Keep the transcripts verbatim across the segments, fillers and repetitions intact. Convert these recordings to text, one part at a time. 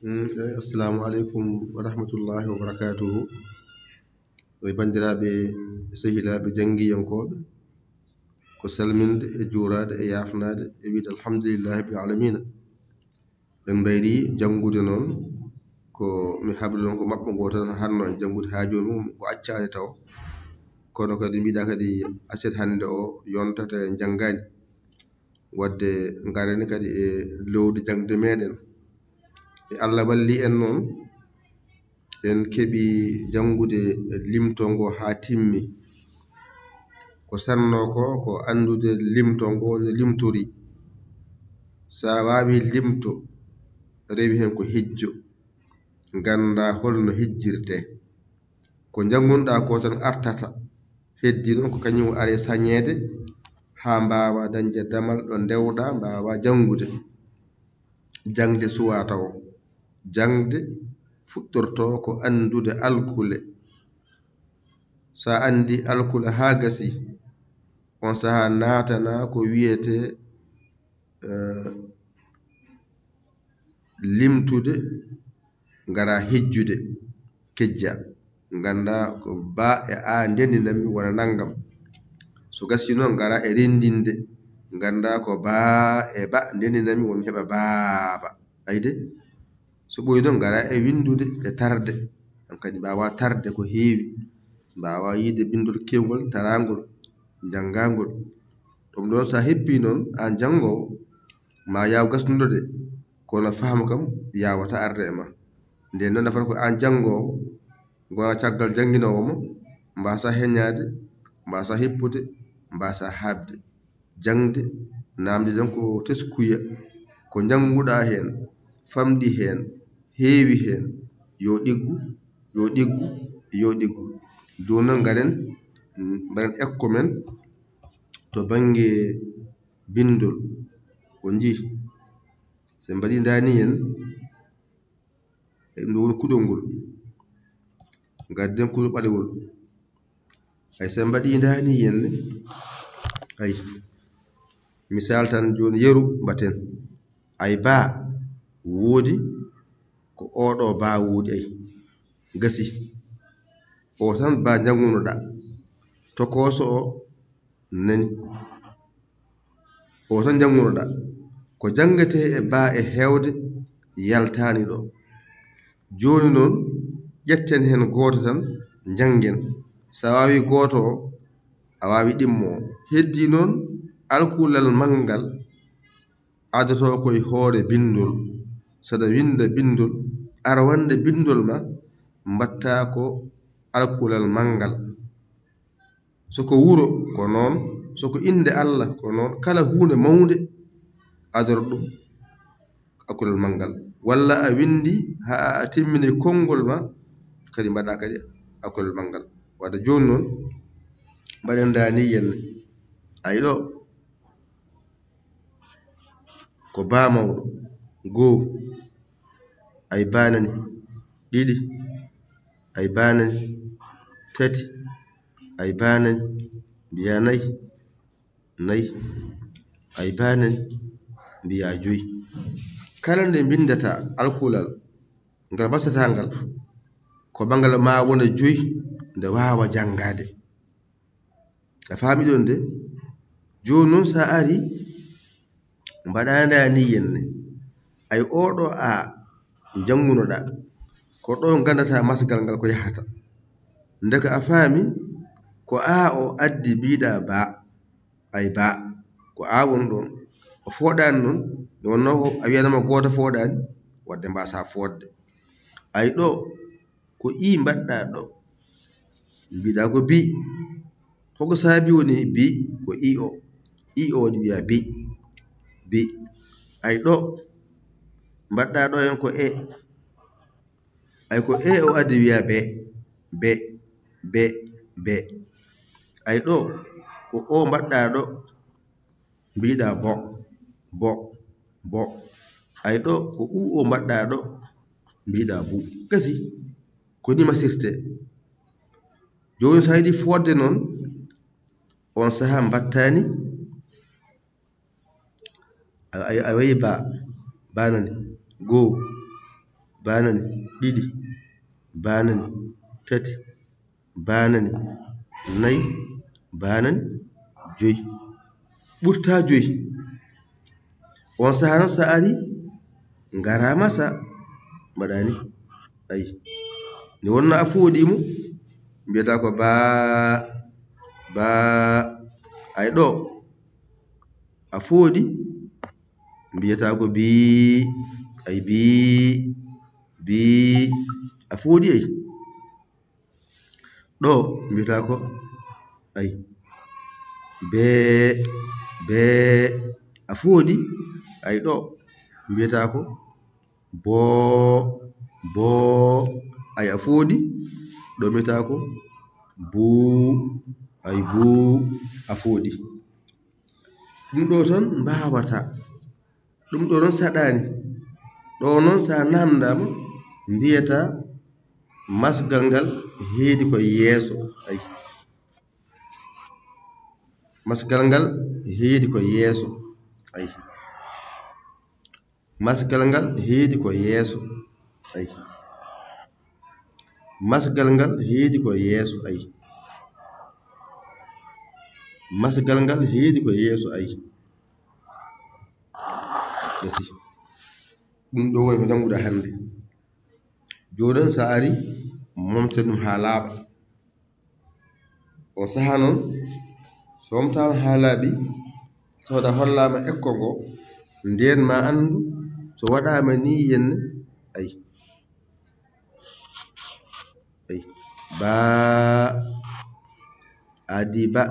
Mm, eh, assalamu aleykum wa rahmatullahi wa barakatuhu. E banndiraaɓe, sehilaaɓe janngiyankooɓe, ko salminde e juuraade e yaafnaade e wiide alhamdulillahi rabbil aalamiina. Ɓe mbayri janngude noon, ko mi habri noon ko maɓɓo ngo tan hanno en janngude haa jooni, ko accaani taw. Kono kadi mbiɗa kadi aset hannde o yontata en janngaani. Wadde ngarani kadi e lowdi jaŋde meɗen. E Allah walli en noon, en keɓi janngude limto ngo haa timmi. Ko sanno ko, ko anndude limto ngo no limtori. So a waawi limto, rewi heen ko hijjo, ngannda holno hijjirte. Ko njanngunɗaa ko tan artata. Heddi noon ko kañum ari sañeede haa mbaawa dañde damal ɗo ndewɗaa, mbaawa janngude. Jaŋde suwaa tawo. Jaŋde fuɗɗorto ko anndude alkule. So a anndi alkule haa gasi, on sahaa naatana ko wiyetee, eh, limtude, ngara hijjude, kejja. Ngannda ko ba e a ndenndinanmi wona nanngam. So gasi noon, ngara e renndinde. Ngannda ko ba e ba ndenndinanmi won heɓa baaba. Ayde? So ɓooyi noon, ngara e winndude e tarde. On kadi mbaawa tarde ko heewi. Mbaawa yiide binndol keewngol, taraangol, njanngangol. Ɗum ɗoon so a heppii noon, aan janngoowo, ma yaaw gasnude de, kono fahmu kam yaawata arde e ma. Ndeen noon nafata ko aan janngoowo, ngona caggal jannginoowo mo, mbaasa heñaade, mbaasa heppude, mbaasa haaɓde. Jaŋde, naamnde tan ko teskuya, ko njannguɗaa heen, famɗi heen, heewi heen, yo ɗiggu, yo ɗiggu, yo ɗiggu. Jooni noon ngaren, mm, mbaɗen ekko men to bannge binndol. On njii, so en mbaɗii ndaani en, e ɗum ɗo woni kuɗol ngol. Ngadden kuɗol ɓalewol. Ay, so en mbaɗii ndaani en ne, ay, misal tan jooni yeru mbaten. Ay, baa woodi, ko oo ɗo baa woodi, ay, gasi. O tan baa njanngunoɗaa. Tokooso o nani. O tan njanngunoɗaa. Ko janngetee e baa e heewde yaltaani ɗo. Jooni noon, ƴetten heen gooto tan, njanngen. So a waawii gooto o, a waawii ɗimmo o. Heddii noon, alkulal manngal adotoo ko e hoore binndol. Saɗa winnda binndol, ara wannde binndol ma, mbaɗtaa ko alkulal manngal. So ko wuro, ko noon. So ko innde Allah, ko noon. Kala huunde mawnde, adoro ɗum alkulal manngal. Walla a winndi haa a timmini konngol ma, kadi mbaɗa kadi alkulal manngal. Wadde jooni noon, mbaɗen ndaani yenne. Ay ɗo, ko baa mawɗo, goo. Ay baa nani, ɗiɗi. Ay baa nani, tati. Ay baa nani, mbiyaa nay. Nay. Ay baa nani, mbiyaa joy. Kala nde mbinndataa alkulal ngal basataa ngal, ko ɓanngal maa wona joy nde waawa janngaade. A faami ɗoon de? Jooni noon, so a arii, mbaɗaa ndaani yenne. Ay, oo ɗo a njanngunoɗaa, ko ɗo nganndataa masgal ngal ko yahata. Ndeka a faami, ko a o addi mbiɗaa baa. Ay, baa, ko a won ɗoon. O fooɗaani noon, nde wonnoo ko a wiyanoo mo gooto fooɗaani, wadde mbaasaa fooɗde. Ay, ɗo, ko ii mbaɗɗaa ɗo. Mbiɗaa ko bi. Hoko saabi woni bi? Ko i o. I o waɗi wiyaa bi. Bi. Ay, ɗo mbaɗɗaa ɗo en ko e. Ay, ko e o addi wiyaa be. Be, be, be. Ay, ɗo ko o mbaɗɗaa ɗo. Mbiɗaa bo, bo, bo. Ay, ɗo ko u o mbaɗɗaa ɗo. Mbiɗaa bu. Gasi. Ko ni masirte. Jooni so a yiɗi fooɗde noon, on sahaa mbaɗtaa ni. A, a, a wayi ba, ba nani. Goo. baanani, ɗiɗi, baanani, tati, baanani, nayi, baanani, joyi. Ɓurtaa joyi. On sahaa noon, so a arii, ngaraama, so a mbaɗaani. Ayi. Nde wonnoo a fooɗii mo, mbiyataa ko baa, baa. Ayi, ɗo a fooɗii, mbiyataa ko bii, ayi, bii, bii. A fooɗii, ayi. Ɗo mbiyataa ko, ayi, bee, bee. A fooɗii, ayi, ɗo mbiyataa ko boo, boo. Ayi, a fooɗii, ɗo mbiyataa ko buu, ayi, buu. A fooɗii. Ɗum ɗo tan mbaawataa. Ɗum ɗo noon saɗaani. Ɗo noon, so a naamndaama, mbiyataa masgal ngal heedi ko yeeso. Ayi. Masgal ngal heedi ko yeeso. Ayi. Masgal ngal heedi ko yeeso. Ayi. Masgal ngal heedi ko yeeso. Ayi. Masgal ngal heedi ko yeeso. Ayi. Gasi. Ɗum ɗo woni ko jannguɗaa hannde. Jooni noon, so a arii, momte ɗum haa laaɓa. On sahaa noon, so momtaama haa laaɓi, so waɗa hollaama ekko ngo, ndeen ma anndu so waɗaama nii, yenne, ayi. Ayi. Baa, adi ba.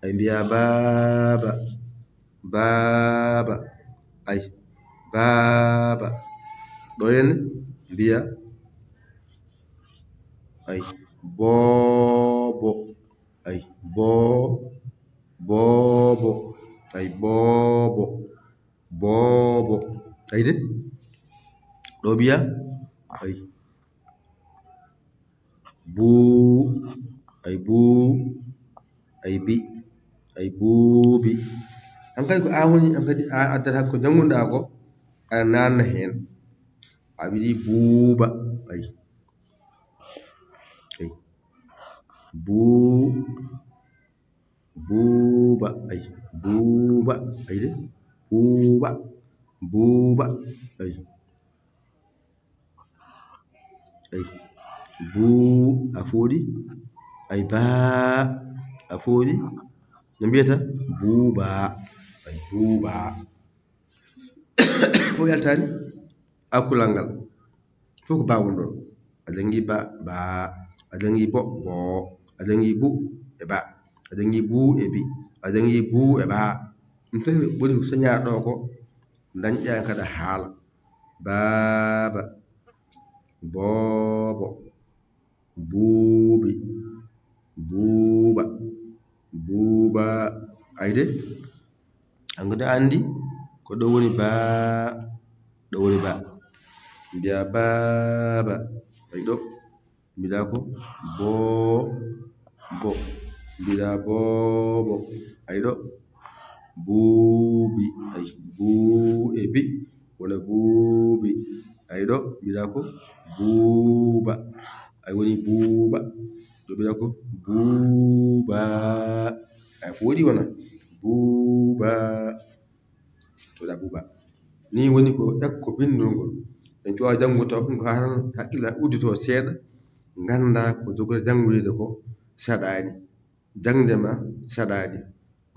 Ayi, mbiyaa baaba, baaba. Ayi, baaba. Ɗo henne mbiyaa, ayi, boobo. Ayi, boo, boobo. Ayi, boobo, boobo. Ayi de? Ɗo mbiyaa, ayi, buu, ayi, buu, ayi, bi, ayi, buubi. Hankadi ko aan woni, hankadi a addata ko jannguɗaa ko, aɗa naatna heen. A wiɗi buuba, ayi. Ayi. Buu, buuba, ayi. Buuba, ayi de? Buuba, buuba, ayi. Ayi. Buu, a fooɗii? Ayi, baa, a fooɗii? No mbiyata? Buuba. Ayi, buuba. Fof yaltaani hakkulal ngal. Fof ko baa woni ɗoon. A janngii ba, baa. A janngii bo, boo. A janngii bu e ba. A janngii buu e bi. A janngii buu e baa. Ɗum tan woni ko soñaa ɗo ko, dañƴaa kadi haala. Baaba. Boobo. Buubi. Buuba. Buuba. Ayi de? Hankadi a anndi ko ɗo woni baa, ɗo woni baa. Mbiyaa baaba. Ayi ɗo. Mbiɗaa ko boo, bo. Mbiɗaa boobo. Ayi ɗo. Buubi. Ayi, buu e bi. Wona buubi. Ayi ɗo. Mbiɗaa ko buuba. Ayi woni buuba. Ɗo mbiɗaa ko buuba. Ayi, fooɗii wona buuba. To ɗa buuba. Nii woni ko ekko binndol ngol. En cuwa janngu taw ɗum ko haatan hakkille udditoo seeɗa. Ngannda ko jogori janngoyde ko saɗaani. Jaŋde ma saɗaani.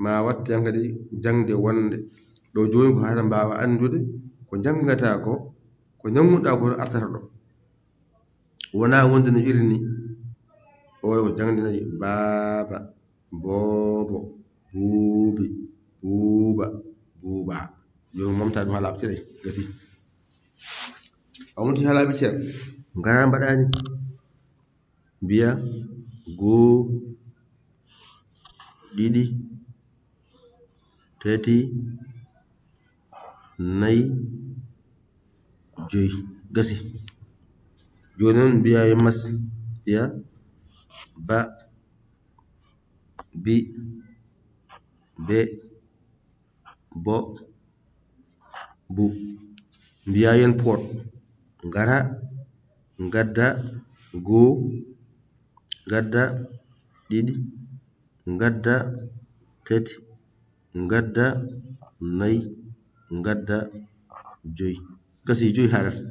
Ma watte hankadi jaŋde wonde. Ɗo jooni ko haatan mbaawa anndude ko njanngataa ko, ko njannguɗaa ko artata ɗo. Wonaa wonde no wiri ni. O jaŋde nayi, baaba, boobo, buubi, buuba, buuba. Jooni momta ɗum haa laaɓtire, gasi. A momti haa laaɓi ceer. Ngara mbaɗaani. Mbiya goo, ɗiɗi, tati, nayi, joyi. Gasi. Jooni noon mbiya e mas, mbiya ba, bi, be, bo, bu. Mbiya yen poot. ngara, ngadda, goo, ngadda, ɗiɗi, ngadda, tati, ngadda, nayi, ngadda, joyi. Gasi joyi haaɗata.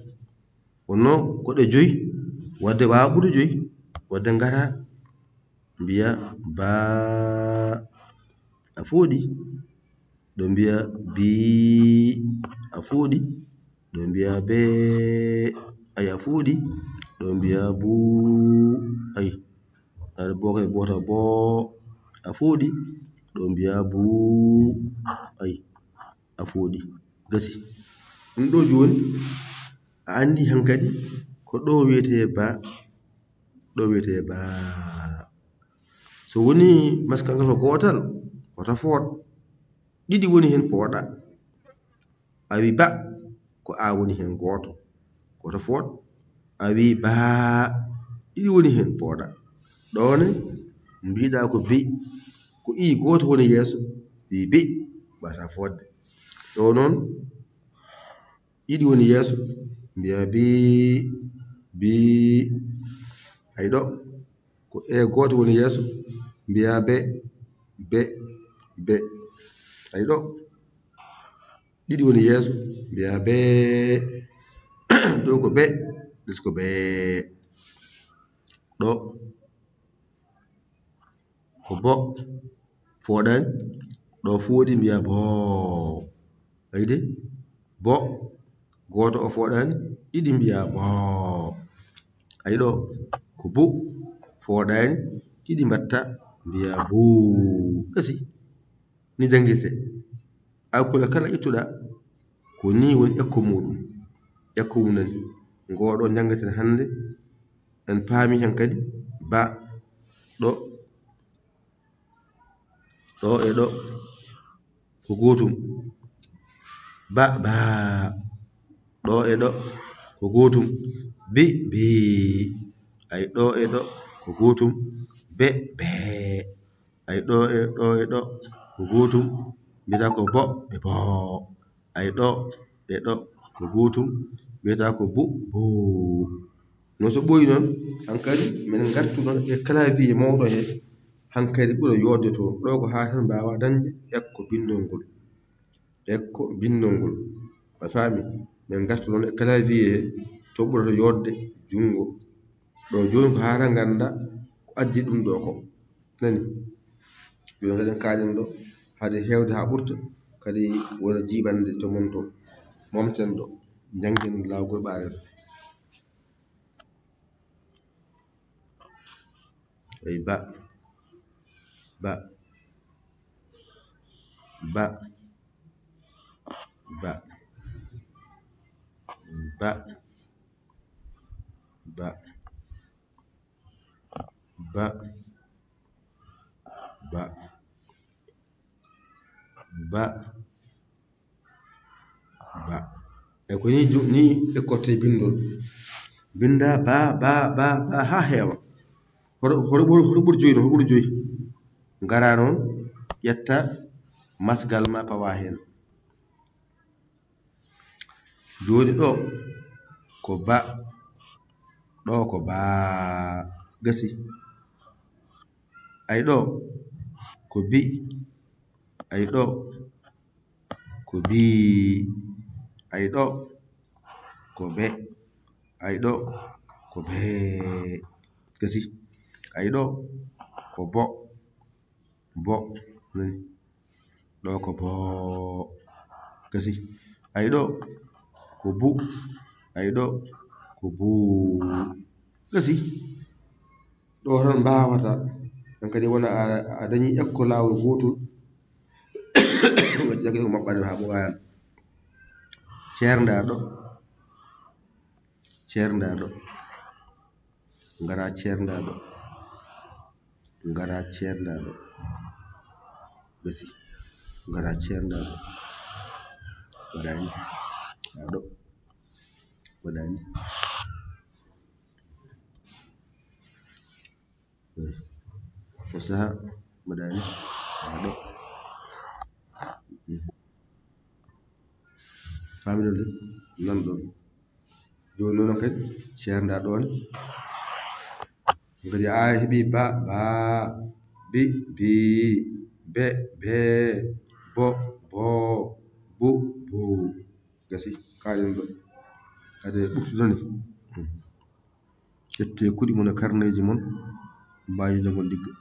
Wonno ko ɗe joyi, wadde waawa ɓurde joyi, wadde ngara, mbiya baa, a fooɗi. Ɗo mbiya bii, a fooɗi. Ɗo mbiya bee, ay, a fooɗi. Ɗo mbiya buu, ay. Aɗa boo kay boota boo, a fooɗi. Ɗo mbiya buu, ay, a fooɗi. Gasi. Ɗum ɗo jooni, a anndi hankadi ko ɗo wiyetee baa, ɗo wiyetee baa. So woni maskal ngal ko gootal, wota fooɗ. Ɗiɗi woni heen pooɗa. A wi ba, ko a woni heen gooto, wota fooɗ. A wi baa, ɗiɗi woni heen pooɗa. Ɗo ne, mbiɗa ko bi, ko i gooto woni yeeso, wi bi, mbasa fooɗde. Ɗo noon, ɗiɗi woni yeeso, mbiya bi, bi, ay ɗo, ko e gooto woni yeeso, mbiya be, be, be, ay ɗo, ɗiɗi woni yeeso, mbiya be, ɗo ko be, les ko be, ɗo. Ko bo fooɗani, ɗo fooɗi mbiya boo. Ayde? Bo, gooto o fooɗani, ɗiɗi mbiya boo. Ayi ɗo, ko bu fooɗani, ɗiɗi mbatta mbiya buu. Gasi. Ni janngirte. Alkule kala ittuɗa, ko ni woni ekko muuɗum. Ekko mum nani. Ngoo ɗo njanngaten hannde, en paami heen kadi ba ɗo, ɗo e ɗo ko gootum. Ba, baa. Ɗo e ɗo ko gootum. Bi, bii. Ay ɗo e ɗo ko gootum. Be, bee. Ay ɗo e ɗo e ɗo ko gootum, mbiyata ko bo e boo. Ay ɗo e ɗo ko gootum, mbiyata ko bu, buu. No so ɓooyi noon, hankadi men ngartu noon e clavier mawɗo he, hankadi ɓura yooɗde toon. Ɗo ko haa tan mbaawa dañde ekko binndol ngol. Ekko binndol ngol. A faami? Men ngartu noon e clavier he, to ɓurata yooɗde junngo. Ɗo jooni ko haa tan ngannda ko addi ɗum ɗo ko. Nani? Jooni kadi en kaaɗen ɗo, haade heewde haa ɓurta, kadi wona jiiɓande to mon to. Momten ɗo, njanngen laawol ɓaaren. Eyi, ba. Ba. Ba. Ba. Ba. Ba. Ba. Ba. Ba. Ba. E ko ni ju-, ni ekkorte binndol. Binnda ba, ba, ba, ba, haa heewa. Hoto, hoto ɓur, hoto ɓur joyi noon, hoto ɓur joyi. Ngara noon, ƴetta masgal ma pawa heen. Jooni ɗo ko ba, ɗo ko baa, gasi. Ay ɗo ko bi, ay ɗo ko bii, ay ɗo ko be, ay ɗo ko bee, gasi. Ay ɗo ko bo, bo, nani. Ɗo ko boo. Gasi. Ay ɗo ko bu. Ay ɗo ko buu. Gasi. Ɗo tan mbaawata. Ɗon kadi wona a, a dañi ekko laawol gootol. Ngam jagge ko maɓɓaade haa ɓooyaani. Ceerndaa ɗo. Ceerndaa ɗo. Ngara ceerndaa ɗo. Ngara ceerndaa ɗo. Gasi. Ngara ceerndaa ɗo. Waɗaani. Haa ɗo. Waɗaani. Eh. Ko saha waɗaani. Haa ɗo. Eh. Faami ɗon de? Nan ɗon. Jooni noon kadi ceerndaa ɗoon. Kadi a heɓi ba, ba, bi, bi, be, be, bo, bo, bu, bu. Gasi, kaaɗen ɗo. Kadi ɓurtude ni. Ƴettee kuɗi mon e karneeji mon, mbaajinda ngol ndigga.